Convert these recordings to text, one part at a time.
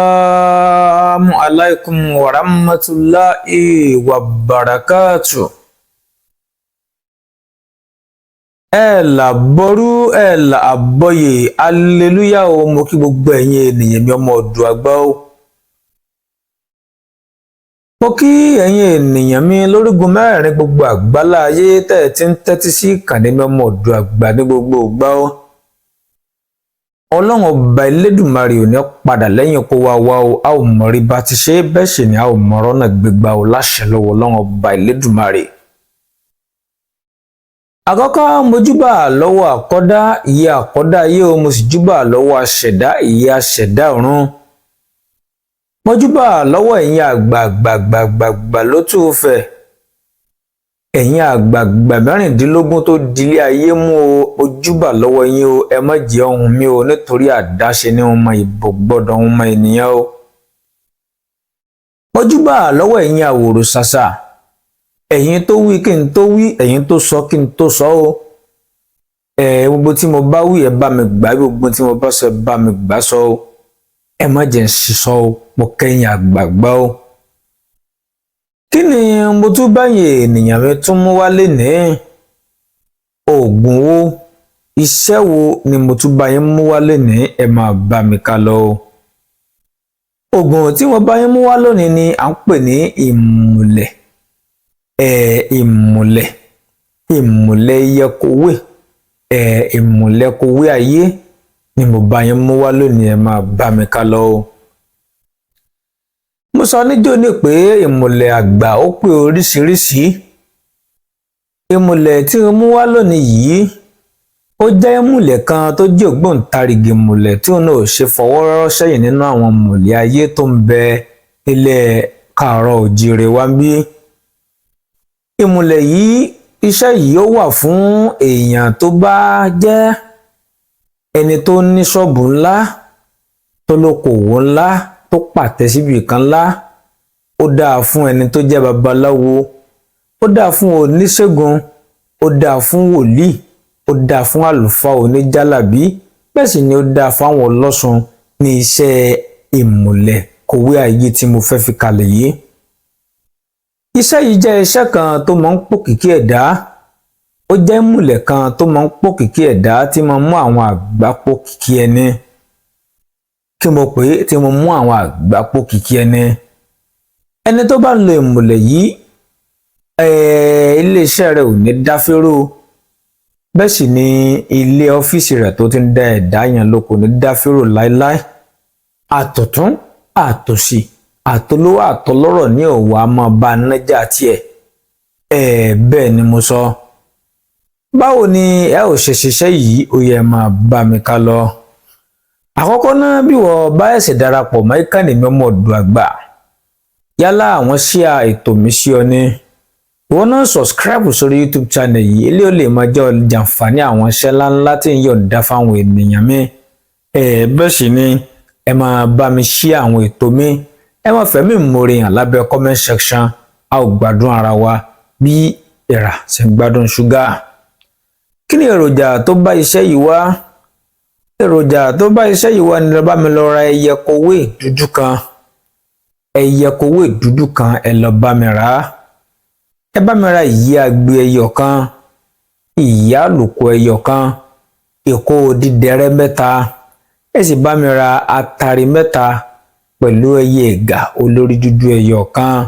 Assalamu alaikum wa rahmatulahi wa barakatu. Ẹ là bọ́rú, ẹ là àbọ̀yè, aleluya o. Mo kí gbogbo ẹ̀yin ènìyàn mi, ọmọ ọ̀dọ̀ àgbà o. Mo kí ẹ̀yin ènìyàn mi lórígun mẹ́rin gbogbo àgbálá ayé tẹ́ ẹ ti ń tẹ́tí sí ìkànnì mi, ọmọ ọ̀dọ̀ àgbà, ní gbogbo ìgbà o. Ọlọ́run Ọba Elédùmarè ò ní padà lẹ́yìn kó wá wá o. A ò mọ̀ rí bá ti ṣe é, bẹ́ẹ̀ sì ni a ò mọ̀rọ̀ náà gbégbá o, láṣẹ lọ́wọ́ Ọlọ́run Ọba Elédùmarè. Àkọ́kọ́, mojúbà lọ́wọ́ àkọ́dá, ìyá àkọ́dá ayé o. Mo sì júbà lọ́wọ́ aṣẹ̀dá, ìyá aṣẹ̀dá ọ̀run. Mojúbà lọ́wọ́ ẹ̀yin àgbààgbàgbàgbà ló tún fẹ̀, ẹ̀yin àgbààgbà 16 tó dilé ayé mú o. Ojúbà lọ́wọ́ yín o. Ẹ má jẹ́ ohun mi o, nítorí àdáṣe ní ọmọ ìbò gbọ́dọ̀ ọmọ ènìyàn o. Mojúbà lọ́wọ́ ẹ̀yin àwòrò ṣàṣà, ẹ̀yin tó wí kí n tó wí, ẹ̀yin tó sọ kí n tó sọ o. Ẹ gbogbo tí mo bá wí, ẹ bá mi gbà. Gbogbo tí mo bá sọ, ẹ bá mi gbà sọ o. Ẹ má jẹ́ ń sísọ o. Mo kẹ́yìn àgbààgbà o. Kí ni mo tún báyìí ènìyàn mi tún mú wálé ní? Oògùn wo, iṣẹ́ wo ni mo tún báyìí mú wálé ní? Ẹ máa bá mi ká lọ o. Oògùn tí mo bá yín mú wá lónìí ni à ń pè ní ìmùlẹ̀. Ẹ ìmùlẹ̀, ìmùlẹ̀ yẹkowé, ẹ ìmùlẹ̀ kowé ayé ni mo bá yín mú wá lónìí. Ẹ máa bá mi ká lọ o. Mo sọ níjó ní pé ìmùlẹ̀ àgbà ó pé oríṣiríṣi. Ìmùlẹ̀ tí mo mú wá lónìí yìí, ó jẹ́ ìmùlẹ̀ kan tó jẹ́ ògbóǹtarìgì ìmùlẹ̀ tí òun náà ṣe fọwọ́ rọ́rọ́ sẹ́yìn nínú àwọn ìmùlẹ̀ ayé tó ń bẹ nílẹ̀ káàárọ̀ òjíire wá ń bí. Ìmùlẹ̀ yìí, iṣẹ́ yìí, ó wà fún èèyàn tó bá jẹ́ ẹni tó ní ṣọ́ọ̀bù ńlá, tó lókòwò ńlá, tó pàtẹ síbi kan ńlá. Ó dáa fún ẹni tó jẹ́ babaláwo, ó dáa fún oníṣègùn, ó dáa fún wòlíì, ó dáa fún àlùfáà oníjàlábí, bẹ́ẹ̀ sì ni ó dáa fáwọn ọlọ́sùn ní iṣẹ́ ìmùlẹ̀ kòwé ayé tí mo fẹ́ fi kalẹ̀ yìí. Iṣẹ́ yìí jẹ́ iṣẹ́ kan tó máa ń pòkìkí ẹ̀dá. Ó jẹ́ ìmùlẹ̀ kan tó máa ń pòkìkí ẹ̀dá, tí máa ń mú àwọn àgbà pòkìkí ẹni. Kí mo pè é? Tí mo mú àwọn àgbà pòkìkí ẹni. Ẹni tó bá lo ìmùlẹ̀ yìí, iléeṣẹ́ rẹ̀ ò ní dáféró, bẹ́ẹ̀ sì ni ilé ọ́fíìsì rẹ̀ tó ti ń dá ẹ̀dá yẹn ló kò ní dáféró láéláé. Àtọ̀tún àtòsì, àtolówó àtọlọ́rọ̀ ní òwò a máa bá nájà tiẹ̀. Ẹ̀ bẹ́ẹ̀ ni mo sọ. Báwo ni ẹ ò ṣe ṣiṣẹ́ yìí? Ó yẹ máa bá mi ká lọ. Àkọ́kọ́ náà, bí wọ́n bá ẹ̀sẹ̀ darapọ̀ mọ́ ìkànnì mi, ọmọ ọ̀dọ̀ àgbà, yálà àwọn ṣíà ètò mi sí ọ ní, ìwọ náà subscribe sórí YouTube channel yìí. Eléyìí ó lè máa jẹ́ jàǹfààní àwọn iṣẹ́ ńláńlá tí ń yọ̀ǹda fáwọn ènìyàn mi. Ẹ bẹ́ẹ̀ sì ni ẹ máa bá mi ṣí àwọn ètò mi, ẹ máa fẹ̀mí ìmoore hàn lábẹ́ comment section. A ò gbádùn ara wa bí ìrà ṣe ń gbádùn ṣúgà. Kí ni èròjà tó bá iṣẹ́ yìí wá? Èròjà tó bá iṣẹ́ yìí wá ni lọ bá mi lọ ra ẹyẹ kowé dúdú kan. Ẹyẹ kowé dúdú kan, ẹ lọ bá mi rà á. Ẹ bá mi ra ìyẹ́ agbe ẹyọ kan, ìyẹ́ àlùkò ẹyọ kan, ìkó dídẹrẹ́ mẹ́ta. Ẹ sì bá mi ra atare 3 pẹ̀lú ẹyẹ ẹ̀gà olórí dúdú ẹyọ kan.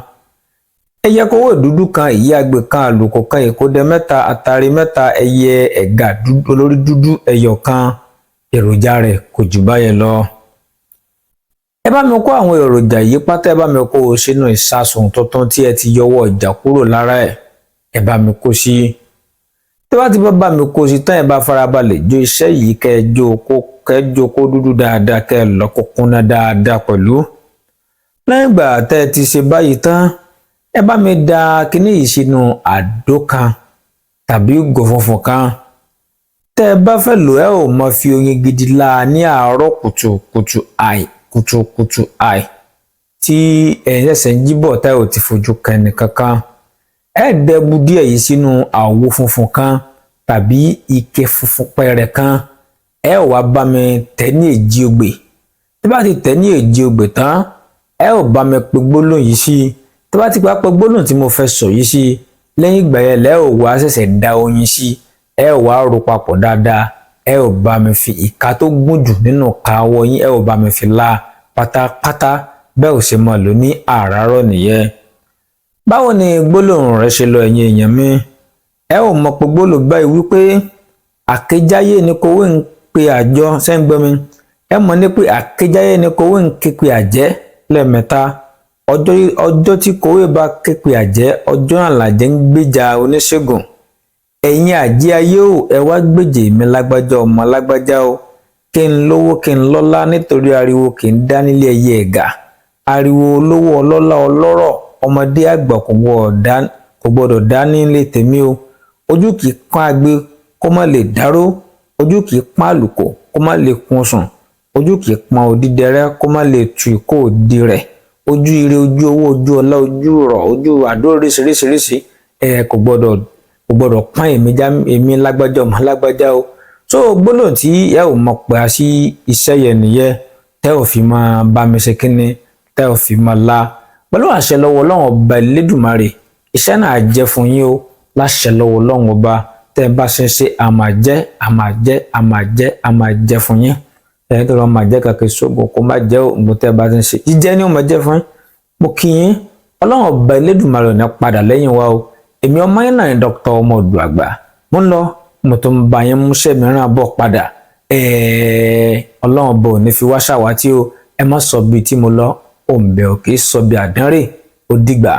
Ẹyẹ kowé dúdú kan, ìyẹ́ agbe kan, àlùkò kan, ìkódẹ 3, atare 3, ẹyẹ ẹ̀gà olórí dúdú ẹyọ kan. Èròjà rẹ̀ kò jù báyẹn lọ. Ẹ bá mi kó àwọn èròjà yìí pátá, ẹ bá mi kó o sínú ìsasùn tuntun tí ẹ ti yọwọ́ ọjà kúrò lára ẹ̀. Ẹ bá mi kó sí. Tí wọ́n ti bá mi kó sí tán, ẹ bá farabalẹ̀ jó iṣẹ́ yìí, kẹ́ ẹ jó kó, kẹ́ ẹ jó kó dúdú dáadáa, kẹ́ ẹ lọ kó kúnná dáadáa pẹ̀lú. Lẹ́yìn ìgbà tẹ́ ẹ ti ṣe báyìí tán, ẹ bá mi da kinní yìí sínú àdó kan tàbí ìgò funfun kan. Tẹ́ ẹ bá fẹ́ lò, ẹ ò máa fi oyin gidi la ní àárọ̀ kùtùkùtù àì kùtùkùtù àì tí ẹ̀yin ṣẹ̀ṣẹ̀ ń jíbọ̀ tá ò ti fojú kan ẹnì kankan. Ẹ dẹ́bu díẹ̀ yìí sínú àwo funfun kan tàbí ike funfun pẹrẹ kan. Ẹ wá bá mi tẹ̀ ní èjì ogbè. Tí bá ti tẹ̀ ní èjì ogbè tán, ẹ ò bá mi pe gbólóhùn yìí sí i. Tí bá ti pa pe gbólóhùn tí mo fẹ́ sọ yìí sí i, lẹ́yìn ìgbà yẹn lẹ́ ò wá ṣẹ̀ṣẹ̀ da oyin sí i. Ẹ ò wá ro papọ̀ dáadáa. Ẹ ò bá mi fi ìka tó gùn jù nínú ìka ọwọ́ yín, ẹ ò bá mi fi la pátápátá. Bẹ́ẹ̀ ò ṣe máa lò ní àràárọ̀ nìyẹn. Báwo ni gbólóhùn rẹ̀ ṣe lọ, ẹ̀yin èèyàn mi? Ẹ ò mọ̀ pé gbólóhùn báyìí wípé àkéjáyé ni kowé ń pe àjọ sẹ́ńgbọ́mi. Ẹ mọ̀ ní pé àkéjáyé ni kowé ń ké pe àjẹ́ lẹ́ẹ̀mẹ́ta. Ọjọ́ tí kowé bá ké pe àjẹ́, ọjọ́ náà làjẹ́ ń gbèjà oníṣègùn. Ẹ̀yin àjẹ́ ayé o, ẹ wá gbèjè mi lágbájá ọmọ lágbájá o, kí n lówó kí n lọ́lá, nítorí ariwo kì í dá nílé ẹyẹ ẹ̀gà. Ariwo olówó ọlọ́lá ọlọ́rọ̀ ọmọdé àgbà kò gbọ́dọ̀ dá nílé tèmi o. Ojú kì í pọ́n agbe kó má lè dáró, ojú kì í pọ́n àlùkò kó má lè kun sùn, ojú kì í pọ́n odídẹrẹ́ kó má lè tu ìkó òdi rẹ̀. Ojú ire, ojú owó, ojú ọlá, ojú rọ̀, ojú àdó oríṣiríṣiríṣi ẹ kò gbọ́dọ̀ pọ́n èmi lágbájá ọmọ lágbájá o. So gbólóhùn tí ẹ ò mọ̀ pé a sí iṣẹ́ yẹn nìyẹn, tẹ́ ò fi máa bá mi ṣe kínní, tẹ́ ò fi máa la pẹ̀lú àṣẹ lọ́wọ́ Ọlọ́run ọba Elédùmarè. Iṣẹ́ náà jẹ́ fún yín o, láṣẹ lọ́wọ́ Ọlọ́run ọba. Tẹ́ ẹ bá ṣe ṣe, àmà jẹ́, àmà jẹ́, àmà jẹ́, àmà jẹ́ fún yín. Ẹ̀yin tó lọ́ máa jẹ́ kàkẹ́ sóògùn kó má jẹ́ òògùn, tẹ́ ẹ bá ti ń ṣe jíjẹ́ ni ó máa jẹ́ fún yín. Mo kí yín, Ọlọ́run ọba Elédùmarè ò ní padà lẹ́yìn wa o. Èmi ọmọ yín náà ni Dr. Ọmọ Ọ̀dọ̀ Àgbà. Mo ń lọ, mo tún ń bá yín múṣẹ́ mìíràn bọ̀ padà. Ọlọ́run ọba ò ní fi wá ṣàwátì o. Ẹ má sọ bíi tí mo lọ, òǹbẹ̀ ò kì í sọ bí àdánrè. Ó dìgbà.